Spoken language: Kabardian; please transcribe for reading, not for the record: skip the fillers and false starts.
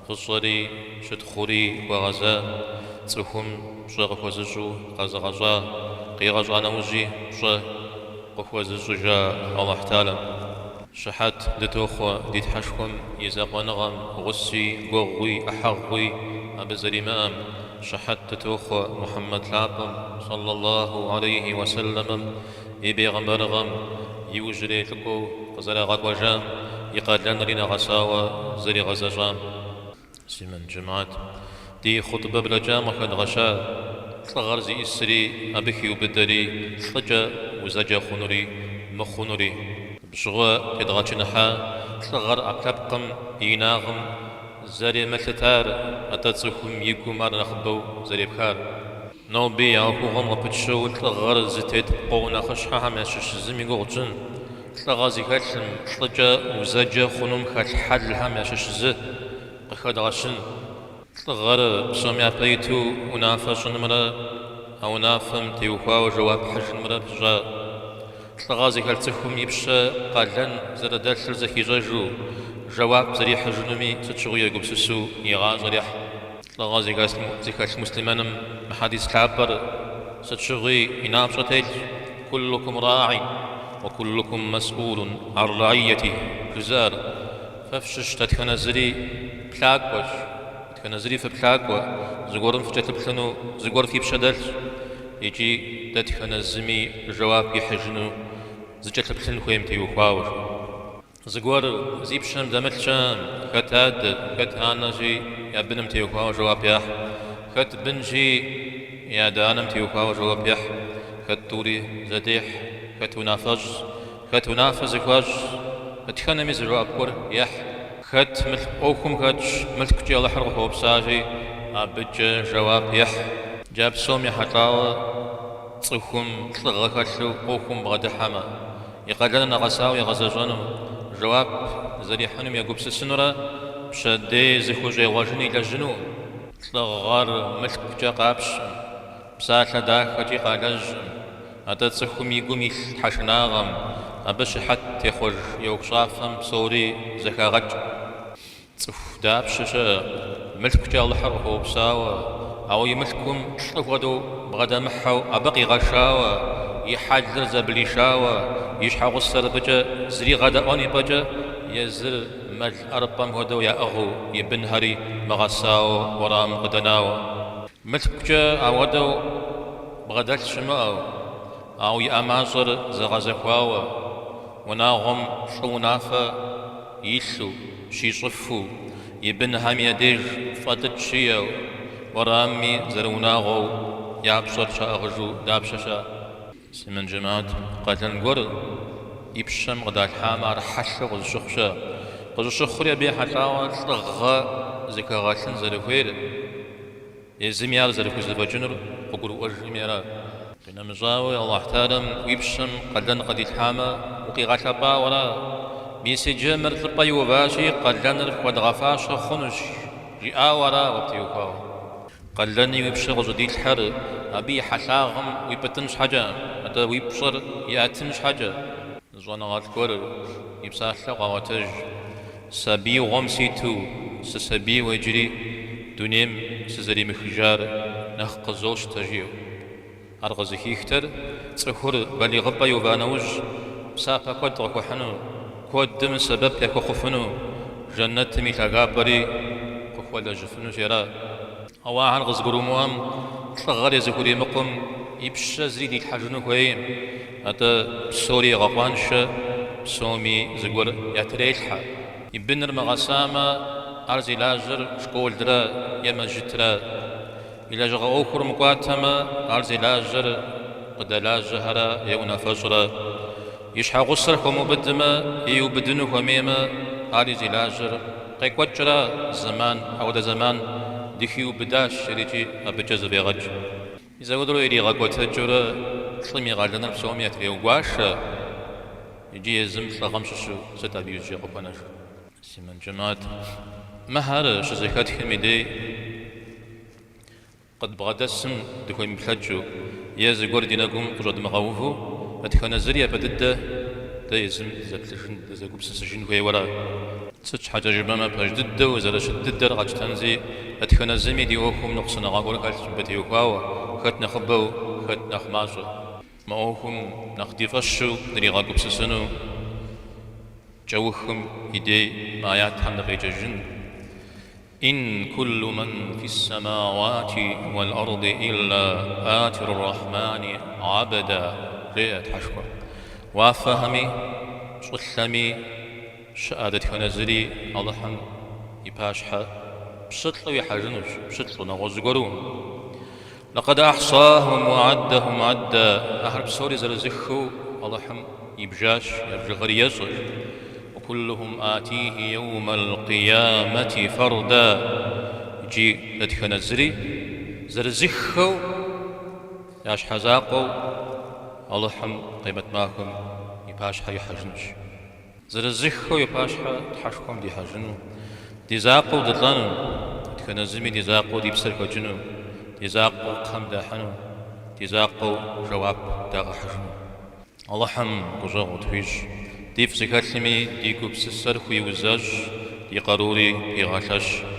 Фӏыщӏэри щытхъури хуэгъэза, цӏыхум пщӏэ къыхуэзыщӏу къэзыгъэщӏа, къигъэщӏа нэужьи пщӏэ къыхуэзыщӏыжа Алыхьталэм. Щыхьэт дытохъуэ ди Тхьэшхуэм и закъуэныгъэм, гъуси, гуэгъуи, ӏыхьэгъуи абы зэримыӏэм. Щыхьэт дытохъуэ Мухьэммэд лъапӏэм, сэллаллаху алейхи уэсэлэмэм, и бегъымбарыгъэм, иужьрей лӏыкӏуэу къызэрагъэкӏуэжам, и къалэнри нэгъэсауэ зэригъэзэщӏам. Муслъымэн джэмыхьэт, ди хъутӏбэ блэкӏам къыхэдгъэща лӏыгъэр зиӏысри, абы хиубыдэри, лӏыкӏэ узэджэ хъунури, мыхъунури. Абы щыгъуэ тедгъэчыныхьа лӏыгъэр ӏэпкълъэпкъым и инагъым зэремылъытар, атӏэ цӏыхум и гум ар нэхъыбэу зэрепхар. Ноби а ӏуэхугъуэм къыпытщэу лӏыгъэр зытет пкъо нэхъыщхьэхэм ящыщ зым и гугъу тщӏын, лӏыгъэ зыхэлъым, лӏыкӏэ узэджэ хъунум хэлъ хьэлхэм ящыщ зы къыхэдгъэщын. Лӏыгъэр псом япэ иту унафэ щӏынымрэ а унафэм теухуауэ жэуап хьыжынымрэ пыщӏа. Лӏыгъэ зыхэлъ цӏыхум и пщэ къалэн зэрыдэлъыр зэхищӏэжу, жэуап зэрихьыжынуми сыт щыгъуи егупсысу и гъащӏэр ехь. Лӏыгъэ зыхэлъ муслъымэным мы хьэдис лъапӏэр сыт щыгъуи и напщӏэ телъщ, Куллукум раӏин, уэ куллукум мэсӏулун ан раӏийятихи, жызыӏэр. Фэ фщыщ дэтхэнэ зыри плъакӏуэщ, дэтхэнэ зыри фыплъакӏуэ, зыгуэрым фыкӏэлъыплъыну зыгуэр фи пщэ дэлъщ, икӏи дэтхэнэ зыми жэуап ихьыжыну зыкӏэлъыплъын хуейм теухуауэ. Зыгуэр зи пщэм дэмылъ щыӏэм, хэт адэ, хэт анэщи, я быным теухуауэ жэуап яхь, хэт бынщи, и адэ-анэм теухуауэ жэуап ехь, хэт тӏури зэдехь, хэт унафэщӏ, хэт унафэ зыхуащӏ, дэтхэнэми зы жэуап гуэр ехь, хэт мылъку ӏуэхум хэтщ, мылъкукӏи Алыхьыр къыхуэупсащи, абыкӏэ жэуап ехь. Джа псом ехьэлӏауэ цӏыхум лӏыгъэ хэлъу ӏуэхум бгъэдыхьэмэ, И къалэныр нэгъэсауэ игъэзэщӏэну, жэуап зэрихьынум егупсысынурэ, пщэдей зыхущӏегъуэжын илэжьынукъым. Лӏыгъэр мылъкукӏэ къапщкъым, псалъэ дахэкӏи къалэжькъым, атӏэ цӏыхум и гум илъ тхьэшынагъэм, абы щыхьэт техъуэж и ӏуэхущӏафэм псори зэхагъэкӏ. Цӏыху дапщэ щыӏэ, мылъкукӏэ Алыхьыр къыхуэупсауэ, ауэ и мылъкум лӏы хуэдэу бгъэдэмыхьэу абы къигъэшауэ, и хьэлыр зэблишауэ, и щхьэгъусэр абыкӏэ зригъэдэӏуэн и пӏэкӏэ езыр мэл ӏэрыпӏэм хуэдэу яӏыгъыу, и бынхэри мыгъэсауэ уэрамым къыдэнауэ. Мылъкукӏэ ауэдэу бгъэдэлъ щымыӏэу, ауэ иӏэ мащӏэр зэгъэзэхуауэ, унагъуэм лӏы унафэ илъу, щищӏыфу, и бынхэми я деж фӏэлӏыкӏ щиӏэу, уэрамми зэрыунагъуэу я пщӏэр щаӏыгъыжу дапщэ щыӏэ? Муслъымэн джэмыхьэт, къалэн гуэр и пщэм къыдалъхьамэ, ар хьэлъэу къызыщыхъу щыӏэ. Къыщӏыщыхъури абы ехьэлӏауэ лӏыгъэ зыхэгъэлъын зэрыхуейр. Езыми ар зэрыхузэфӏэкӏынур къыгурыӏуэжми ара? Къинэмыщӏауэ, Алыхьталэм уи пщэм къалэн къыдилъхьамэ, укъигъэлъэпӏауэ ара? Мис иджы мыр лӏыпӏэ иуващи, къалэныр хуэдгъэфащэ хъунущ, жиӏауэ ара уэ птеухуауэ? Къалэни уи пщэ къыщӏыдилъхьэр абы и хьэлъагъым уипӏытӏын щхьэкӏэ, атӏэ уи пщӏэр иӏэтын щхьэкӏэ. Зы щӏэныгъэлӏ гуэр и псалъэ къаӏуэтэж, Сабиигъуэм ситу, сысабийуэ иджыри дунейм сызэремыхыжар нэхъ къызощтэ, жиӏэу. Ар къызыхихтэр цӏыхур балигъыпӏэ иува нэужь, псапэ куэд къыхуэхьыну, куэдым сэбэп яхуэхъуфыну, жэнэтым и лъагапӏэри къыхуэлэжьыфынущи ара. Ауэ ахэр къызыгурымыӏуэм, лӏыгъэр зыхуримыкъум и пщэ зыри дилъхьэжыну хуейкъым, атӏэ псори егъэкъуаншэ, псоми зыгуэр ятрелъхьэ. И быныр мыгъэсамэ, ар зи лажьэр школрэ е мэжджытрэ. И лэжьыгъэ ӏуэхур мыкӏуатэмэ, ар зи лажьэр къыдэлажьэхэрэ е унафэщӏрэ. И щхьэгъусэр хуэмыубыдмэ е иубыдыну хуэмеймэ, ари зи лажьэр къекӏуэкӏрэ зэман, ауэдэ зэман дыхиубыдащ жерикӏи абыкӏэ зэфӏегъэкӏ. Мис апхуэдэурэ иригъэкӏуэтэкӏыурэ лӏым и къалэныр псоми ятреугуашэ, иджы езым лӏыгъэм щыщу сыт абы иужькӏэ къыхуэнэжыр? Муслъымэн джэмыхьэт, мыхэр щызэхэтхым и дей Къыдбгъэдэсым дыхуемыплъэкӏыу е зыгуэр ди нэгум къыщӏэдмыгъэувэу, дэтхэнэ зыри япэ дыдэ дэ езым дызэплъыжын, дызэгупсысыжын хуейуэ ара? Сыт щхьэкӏэ жыпӏэмэ, пэж дыдэу зэрыщыт дыдэр къэтщтэнщи, дэтхэнэ зыми ди ӏуэхум ныкъусаныгъэ гуэр хэлъщ мыбы теухуауэ, хэт нэхъыбэу, хэт нэхъ мащӏэу. Мы ӏуэхум нэхъ ди фӏэщу дригъэгупсысыну кӏэухым и дей мы аятхэм дыкъеджэжын. Ин куллу мэн фис-сэмауати уэл-ӏэрди илла атир-рахьмани гьэбда, жеӏэ Тхьэшхуэм. Уафэхэми щӏылъэми щыӏэ дэтхэнэ зыри Алыхьым и пащхьэ пщылӏу ихьэжынущ, пщылӏу, нэгъуэщӏ зыгуэру. Лакъэд ахьсахум уэ гьэддэхум гьэдда, ахэр псори зырызыххэу Алыхьым ибжащ, я бжыгъэри ещӏэ. Уэ куллухум атихи еумэл къиямэти фэрда, икӏи дэтхэнэ зыри зырызыххэу я щхьэ закъуэу Алыхьым къемэт махуэм и пащхьэ ихьэжынущ. Зырызыххэу и пащхьэ Тхьэшхуэм дихьэжыну, ди закъуэу дылӏэну, дэтхэнэ зыми ди закъуэу ди псэр хэкӏыну, ди закъуэу кхъэм дахьыну, ди закъуэу жэуап дагъэхьыжыну. Алыхьым гущӏэгъу тхуищӏ, дифӏ зыхэлъми ди гупсысэр хуиузэщӏ, ди къарури пигъэлъэщ.